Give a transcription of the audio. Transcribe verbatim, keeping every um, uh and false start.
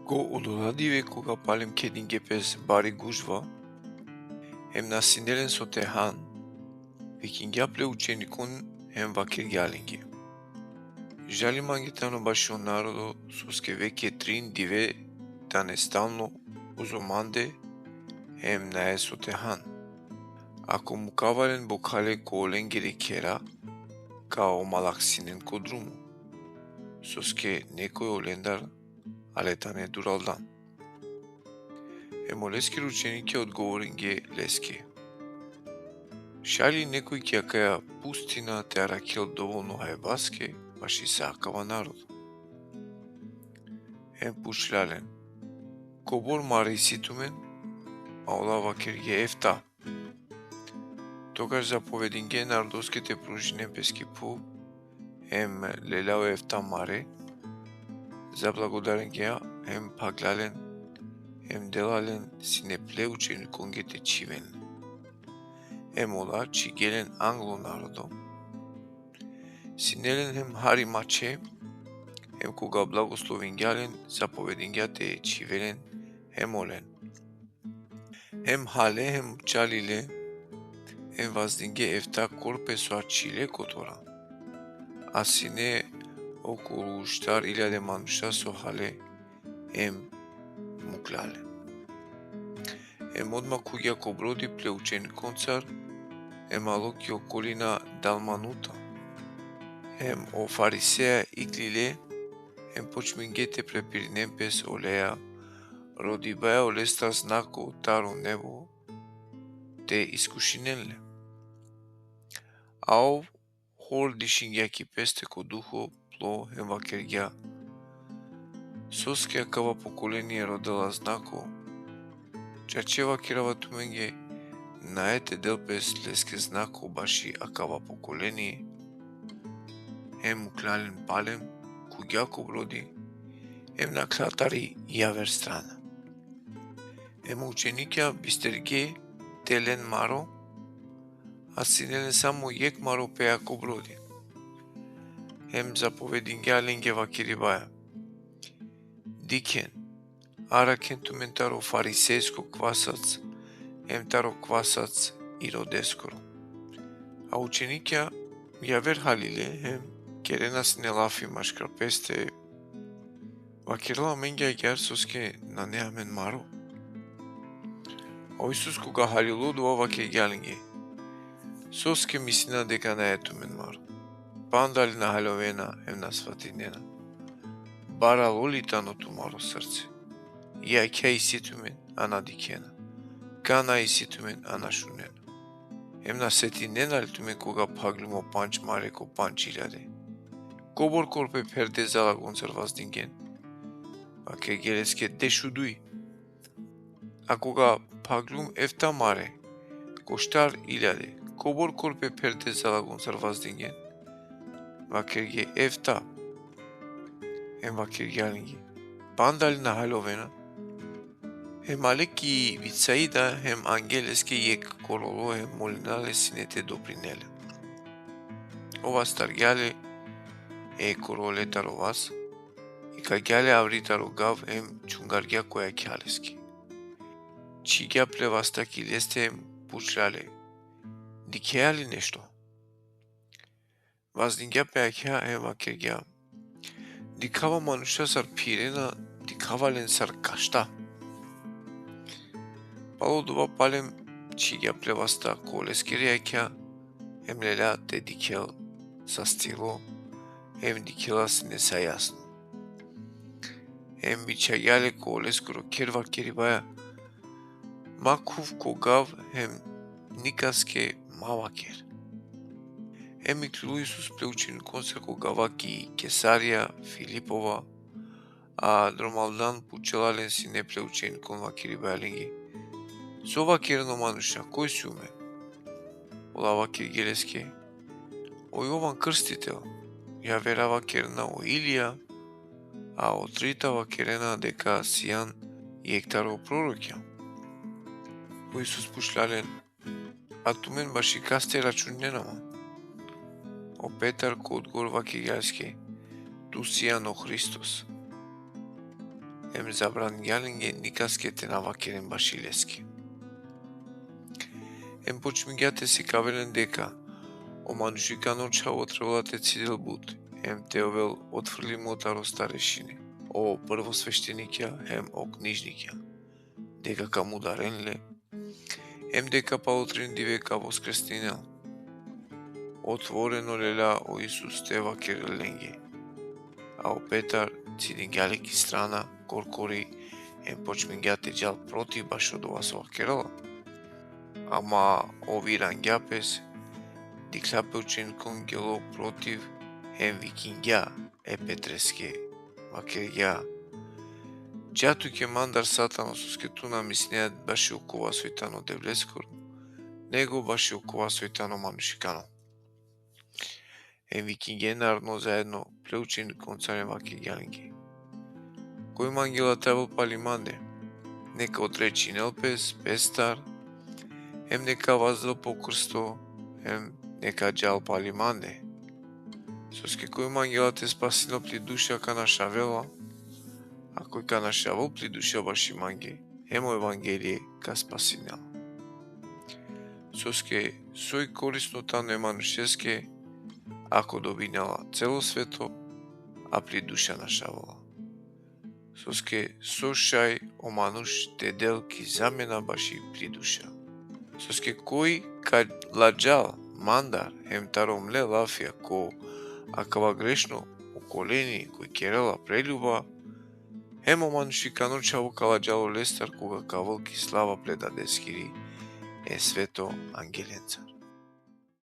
Ko odola dive koga palem kedingje pes bari gužva, hem na sine len so te han, vikingja ple učenikon hem vakergja lenge: Žali mange tano bašo narodo, soske veke trin dive tane stalno uzo mande, hem nae so te han. Ako mukava len bokhale ko olengere khera, ka omalaksinen ko drumo, soske nekoj olendar ale tane duraldan. Hem oleskere učenikja odgovoringje leske: Šaj li nekoj ki akaja pustina te arakhel dovolno hajbaske baši sa akava narodo? Hem pučlja len: Kobor mare isi tumen? A ola vakergje: Efta. Togaš zapovedingje narodoske te pružinen peski phuv, hem lelja o efta mare, zablagodaringja, hem phaglja len, hem dela len sine ple učenikonge te čhiven len. Hem ola čhigje len anglo narodo. Sine len hem hari mače, hem koga blagoslovingja len, zapovedingja te čhive len, hem olen. Hem hale, hem čalile, hem vazdingje efta korpe so ačhile kotora. A sine okolu štar iljade manuša so hale, hem muklja len. Hem odma khuvgja ko brodi ple učenikoncar, hem alo ki okolina Dalmanuta. Hem o fariseja iklile, hem počmingje te prepirinen pes oleja, rodibaja olestar znako taro nebo, te iskušinen le. A ov hor dišingja ki peste ko duho plo hem vakergja: Soske akava pokolenie rodela znako? Čače vakerava tumenge, nae te del pes leske znako baši akava pokolenie. Hem muklja len palem, khuvgja ko brodi, hem nakhla tari javer strana. Hem o učenikja bistergje te len maro, a sine len samo jekh maro pe ko brodi. Hem zapovedingja lenge vakeribaja: Dikhen, arakhen tumen taro farisejsko kvasac, hem taro kvasac Irodeskoro. A učenikja javer halile, hem kerena sine lafi maškar peste, vakerela: Amenge agjaar soske nane amen maro. A o Isus koga halilo dova vakergja lenge: Soske mislina deka nae tumen maro? Panda li na haljovena hem na svatinena? Baralo li tano tumaro srce? Jakha isi tumen, a na dikhena; kana isi tumen, a na šunena? Hem na setinena li tumen koga phaglum o pandž mare ko pandž iljade? Kobor korpe pherde zalagoncar vazdingen? Vakergje leske: Dešuduj. A koga phaglum efta mare ko štar iljade, kobor korpe pherde zalagoncar vazdingen? Vakergje: Efta. Hem vakergja lenge: Panda li na haljovena? Hem ale ki Vitsaida, hem angje leske jekh korolo, hem molina le sine te doprinel le. Ov astargja le e korole taro vas, ikagja le avri taro gav, hem čhungargja ko jakha leske. Čhigja ple vasta ki leste, hem pučlja le: Dikhea li nešto? Vazdingja pe jakha hem vakergja: Dikhava manuša sar phirena, dikhava len sar kašta. Palo dova palem čhigja ple vasta ko leskere jakha, hem lelja te dikhel sa stilo, hem dikhela sine sa jasno. Hem bičhagja le ko leskoro kher, vakeribaja: Ma khuv ko gav, hem nikaske ma vaker. Hem iklilo o Isus ple učenikoncar ko gava ki Kesarija Filipova, a dromaldan pučela len sine ple učenikon, vakeribaja lenge: So vakerena o manuša, koj sium me? Ola vakergje leske: O Jovan Krstitel, javera vakerena o Ilija, a o trita vakerena deka sian jekh taro prorokja. O Isus pučlja len: A tumen baši kaste računinena man? O Petar ko odgovor vakergja leske: Tu sian o Hristos. em zabraningja lenge nikaske te na vakeren baši leske. Em počmingja te sikavel len deka o manušikano čhavo trebela te cidel but, em te ovel otfrlimo taro starešine, o prvosveštenikja em o knižnikja, deka ka mudaren le, em deka palo trin dive ka voskresninel. Otvoreno lela o Isus te vakerel lenge. A o Petar cidingja le ki strana korkori, em počmingja te džal protiv bašo dova so vakerela. Ama ov irangja pes, dikhlja pe učenikon gelo protiv, em vikingja e Petreske, vakergja: Dža tuke mandar, Satano, soske tu na mislinea bašo okova soj tano Devleskoro, nego bašo okova soj tano manušikano. Em vikingje narodno zaedno ple učenikoncar em vakergja lenge: Koj mangela te avel pali mande, neka odrečinel pes, pestar, em neka vazdel po krsto, em neka džal pali mande. Soske koj mangela te spasinel pli duša, ka našavela, a koj ka našavel pli duša baši mange, hem o evangelie ka spasinel. Soske soj korisno tano e manušeske, ako dobinela celo sveto, a pli duša našavela? Soske so šaj o manuš te del ki zamena baši pli duša? Soske koj ka ladžal mandar hem taro mle lafija ko akava grešno pokolenie koj kerela preljuba, hem o manušikano čhavo ka ladžal olestar koga ka avel ki slava ple Dadeskiri e sveto angelencar.